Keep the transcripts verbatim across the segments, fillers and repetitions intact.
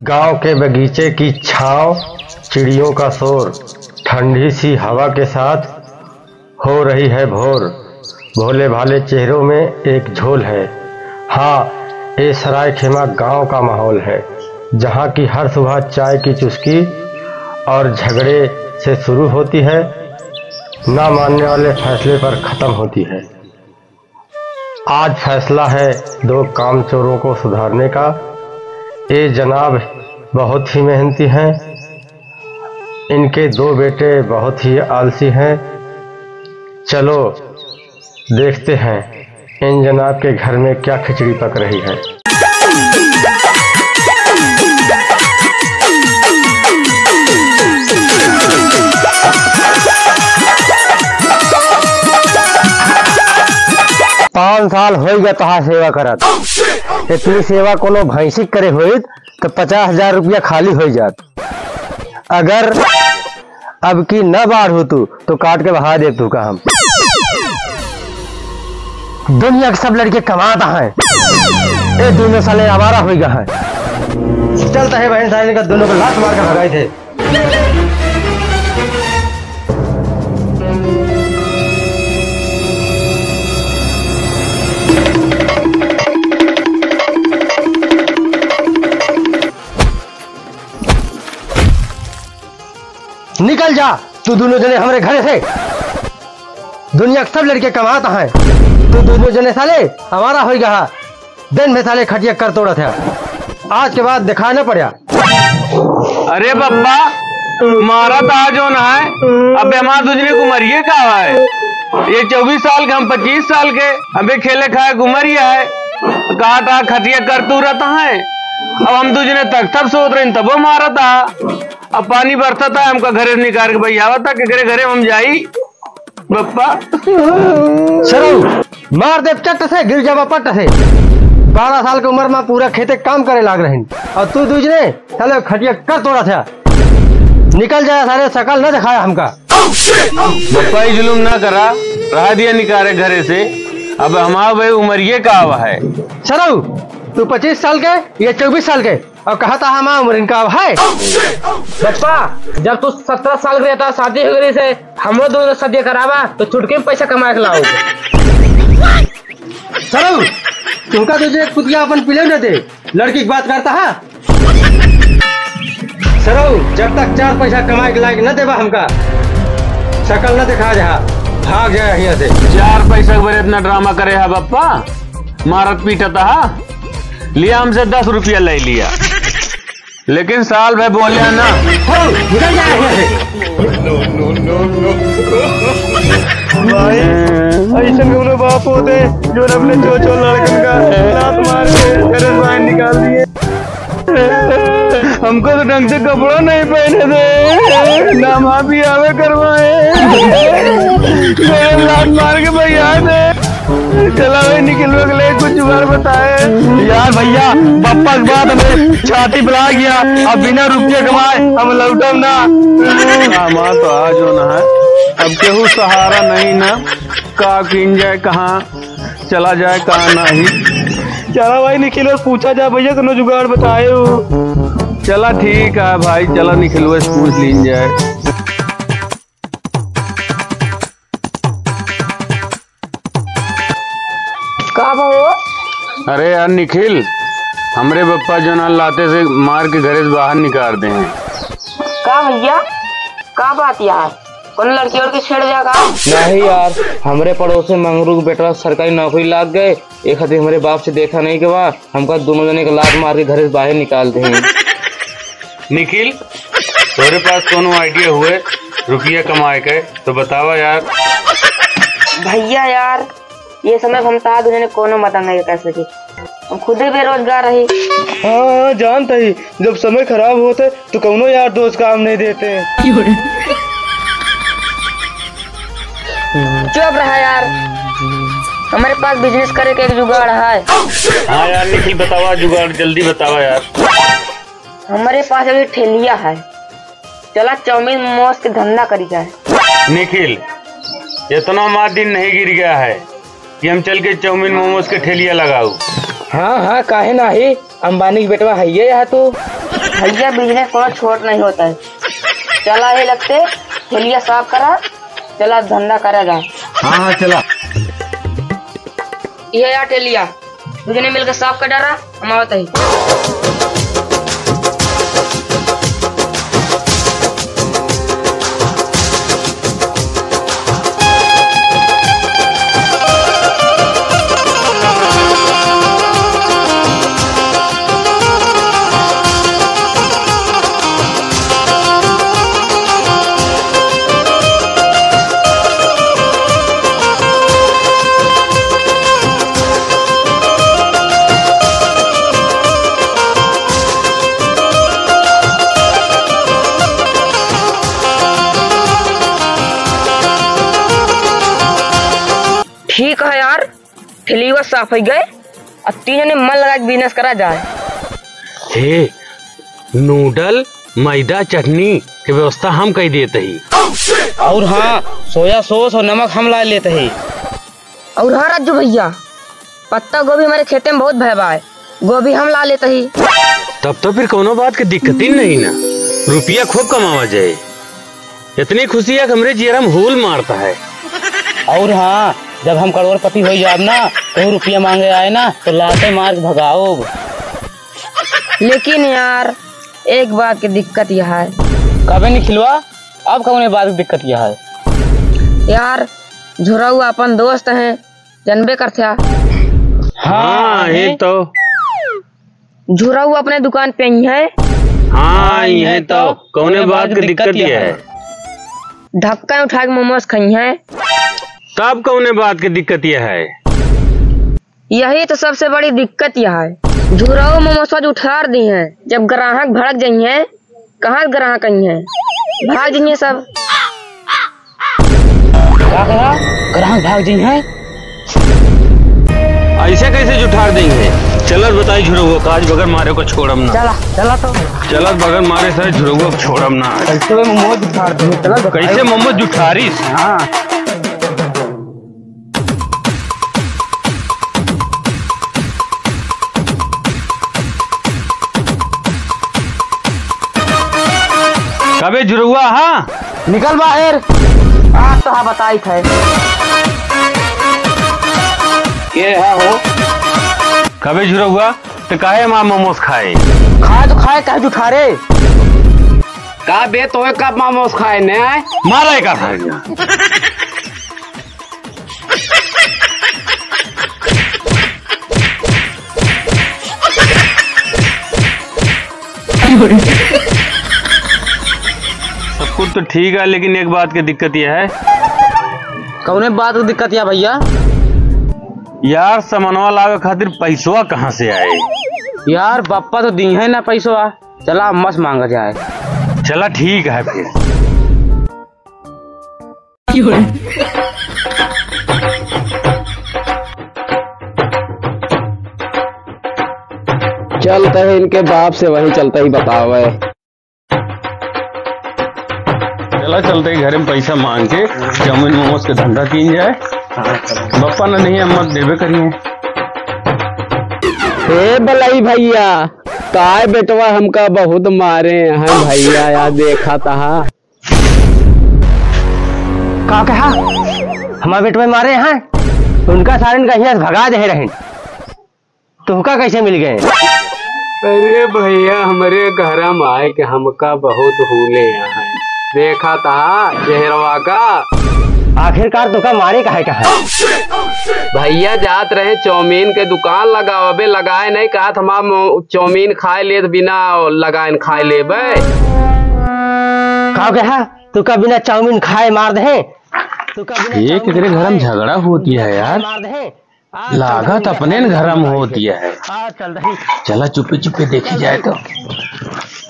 गांव के बगीचे की छांव, चिड़ियों का शोर, ठंडी सी हवा के साथ हो रही है भोर। भोले भाले चेहरों में एक झोल है। हाँ, ये सरायखेमा गांव का माहौल है, जहाँ की हर सुबह चाय की चुस्की और झगड़े से शुरू होती है, ना मानने वाले फैसले पर खत्म होती है। आज फैसला है दो कामचोरों को सुधारने का। ये जनाब बहुत ही मेहनती हैं, इनके दो बेटे बहुत ही आलसी हैं। चलो देखते हैं इन जनाब के घर में क्या खिचड़ी पक रही है। पाँच साल होई गया तोहार सेवा करत। इतनी सेवा कोनो भैंसी के करे होइत तो पचास हजार रुपया खाली होई जात। अगर अब की न बाढ़ हो तू तो काट के बहा देब तू का हम। दुनिया के सब लड़के कमात हैं, ये दोनों साले आवारा होई गए हैं। चलता है बहन साले का दोनों को लात मार के भगाई थे। निकल जा तू दोनों जने हमरे घरे से। दुनिया के सब लड़के कमात हैं, तू दोनों जने साले आवारा होई गया। दिन में साले खटिया कर तोड़त है, आज के बाद दिखाई न पड़ा। अरे बप्पा, मारत आ जो ना है, अबे हमार दुजने के उमरिये का है? ये चउबीस साल के, हम पच्चीस साल के, अबे खेले खाए के उमरिये है। काट आ खटिया कर तोड़त है, अब हम दुजने तक सब सोत रहे तबो मारत आ। अब पानी बरसत है, हमका घरे से निकाल के बहियावत है, केकरे घरे हम जाई? बप्पा। सरऊ, मार देब चट्ट से, गिर जाबा पट्ट से। बारह साल के उमर मा पूरा खेते काम करे लाग रहिन, और तू दूजने साले खटिया कर तोड़त है। निकल जाया सारे, सकल न दिखाया हमका। बप्पा, ई जुलुम ना करा, रहा दिया निकारे घरे से। अब हमार भाई उमरिये का आवा है। सरऊ, तू पच्चीस साल के, ये चउबीस साल के, और कहत हा हमार उमर इनका अब है। बप्पा, जब तू सत्रह साल के रहता, शादी हो गई से, हमरो दोनों शादी करावा, तो चुटकी में पैसा कमाए के लाओ। सरऊ, तुमका तो जे कुतिया अपन पिले न दे, लड़की की बात करता है। सरऊ, जब तक चार पैसा कमाए के लायक न देबा हमका, शकल न दिखा जा, भाग जाए यहाँ से। चार पैसा के बरे इतना ड्रामा करे है बप्पा, मारत पीटत हा। लिया हमसे दस रुपया ले लिया, लेकिन साल भर बोल्या ना। हो, निकल जा यहाँ से। भाई, ऐसन कौनो बाप होते जो अपने चो चो लड़कन का लात मार के घर से बाहर निकाल दिए। हमको तो ढंग से कपड़ा नहीं पहने थे, ना माँ भी आवे करवाए। मेरे लात मार के भैया थे। चला भाई, निखिलवा के लिए कुछ जुगाड़ बताए। यार भैया, बप्पा के बाद हमें छाती पिला गया। अब बिना रुपये कमाए हम लौटब ना। हमार तो आज होना है, अब केहू सहारा नहीं ना, का कीन जाए, कहाँ चला जाए, कहाँ नहीं। चला भाई, निखिल से पूछा जाए भैया, कोनो जुगाड़ बताए हो। चला ठीक है भाई, चला निखिलवा से पूछ लीन जाए। का बा हो? अरे यार निखिल, हमरे बप्पा जो ना लाते से मार के घरे से बाहर निकाल दे हैं। का भैया, का बात यार? कौन लड़की और के छेड़ जाएगा? नहीं यार, हमरे पड़ोस में मंगरू के बेटवा सरकारी नौकरी लाग गए, एक खातिर हमरे बाप से देखा नहीं के बा, हमका दोनों जने के लात मार के घरे से बाहर निकाल दे हैं। निखिल, तोरे पास कोनो idea हुए रुपया कमाए के तो बतावा यार। भैया यार, ये समय हम तार दुनिया ने कोनो मदद नहीं कर सके, हम खुदे बेरोजगार रही। हाँ, हाँ, जानत ही, जब समय खराब होत है तो कौनो यार दोस्त काम नहीं देते। चुप रहा यार, हमारे पास business करे के एक जुगाड़ है। हाँ यार निखिल, बतावा जुगाड़, जल्दी बतावा यार। हमरे पास अभी ठेलिया है, चला चाउमीन मोमोज के धंधा करी जाए। निखिल, इतना हमार दिन नहीं गिर गया है कि हम चल के चाउमीन मोमोज के ठेलिया लगाऊ। हाँ, हाँ, काहे नाही? अंबानी के बेटवा है ये यहाँ तू। भैया, business कोनो छोट नहीं होता है। चला, ये लगते ठेलिया साफ करा, चला धंधा करा जाए। हाँ, हाँ, चला। ये यार ठेलिया, दू जने मिलके साफ कर डारा, हम आवत हई। ठीक है यार, ठेलिया साफ होइ गए, अब तीन जने मन लगा के business करा जाए। हे, noodle, मैदा, चटनी के व्यवस्था हम कइ देत ही। और हाँ, soya sauce और नमक हम ला लेत ही। और हाँ राजू भैया, पत्ता गोभी हमरे खेते में बहुत भय बा, गोभी हम ला लेत ही। तब तो फिर कौनो बात के दिक्कत ही नहीं ना, रुपया खूब कमावा जाए। इतनी खुशी है कि हमरे जियरा में हूल मारता है। और हाँ, जब हम करोड़पति होइ जाब ना, तो रुपया मांगे आए ना, तो लाते मार के भगाओब। लेकिन यार, एक बात की दिक्कत यह है। कबे निखिलवा, अब कौने बात की दिक्कत यह है? यार, झुरऊ अपन दोस्त हैं, जनबे करथ्या। हाँ, हाँ, ये तो। झुरऊ अपने दुकान पे ही है। हाँ, ये तो। कौने बात की दिक्कत ये है? धक्का उठा के मोमोज खाई है। तब कौने बात की दिक्कत ये है? यही तो सबसे बड़ी दिक्कत यह है। झुरऊ मोमोज उठार दी है, जब ग्राहक भड़क जाई है, कहाँ ग्राहक आई हैं? भाग जाइए सब। का कहा? ग्राहक भाग जाई हैं? ऐसे कैसे जुठार देंगे? चलत बताई झुरउआ का, आज बगैर मारे को छोड़म ना। चला, चला तो। चलत बगैर मारे से झुरउआ को छोड़म ना। कैसे मोमोज जुठार देंगे? चला बताई। कैसे मोमोज जुठारिस? हाँ। कबे झुरउआ, हाँ? निकल बाहर। आज तो हाँ बताई थे। के हा हो? कबे झुरउआ, ते काहे हमार मोमोज खाए? खाए तो खाए, काहे जुठारे? का बे, तोहे कब मोमोज खाए ने? मारा एक आधा। सब कुछ तो ठीक है, लेकिन एक बात की दिक्कत यह है। कौने बात की दिक्कत या भैया? यार, समनवा लावे खातिर पैसवा कहाँ से आए? यार, बप्पा तो दी है ना पैसवा। चला, अम्मा से मांगा जाए। चला, ठीक है फिर। चलते हैं इनके बाप से, वही चलते ही बतावे। चला, चलते ही घरे में पैसा मांग के चाउमीन मोमोज के धंधा कीन जाए। बप्पा ना नहीं, अम्मा देबे करिए। हे बलई भैया, काय बेटवा हमका बहुत मारे हैं भैया, यार देखा तहा। का कहा? हमार बेटवा मारे हैं? उनका सारन का हियां से भगा दे रहे। तोहका कैसे मिल गए? अरे भैया, हमरे घरा में आए के हमका बहुत हूले हैं। देखा तहा जहरवा का। आखिरकार तोहका मारे काहे कहा? भैया जात रहे चाउमीन के दुकान लगावे, लगाए नहीं कहत हमार मो-, चाउमीन खाए लेत बिना लगाए खाए लेबे। का कहा? तोहका बिना चाउमीन खाए मार दे। तोहका बिना ये चाउमीन केकरे घर में खाए झगड़ा होती है यार? मार दे। लागत अपने न घर में होती है। चला चुप्पे चुप्पे देखी जाए तो।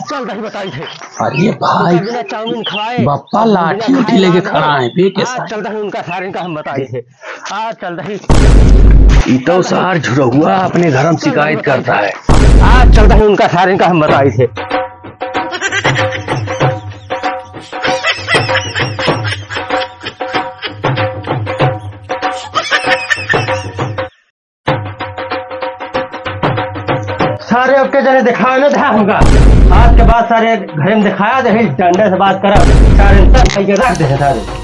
चल दही बताई थे। अरे भाई, बिना चाउमीन खवाए, बप्पा लाठी उठी लेके खड़ा है, बे कैसा? चल दही उनका सारे का हम बताई थे। आ चल दही। ई तो सार झुरहुआ अपने घर में शिकायत करता है। आ चल दही उनका सारे का हम बताई थे। अरे ओके जने देखावे ना था हमका। आज के बाद सारे घरे में देखाया दे, डंडे से बात करब। सारे तन कई के रख दे सारे।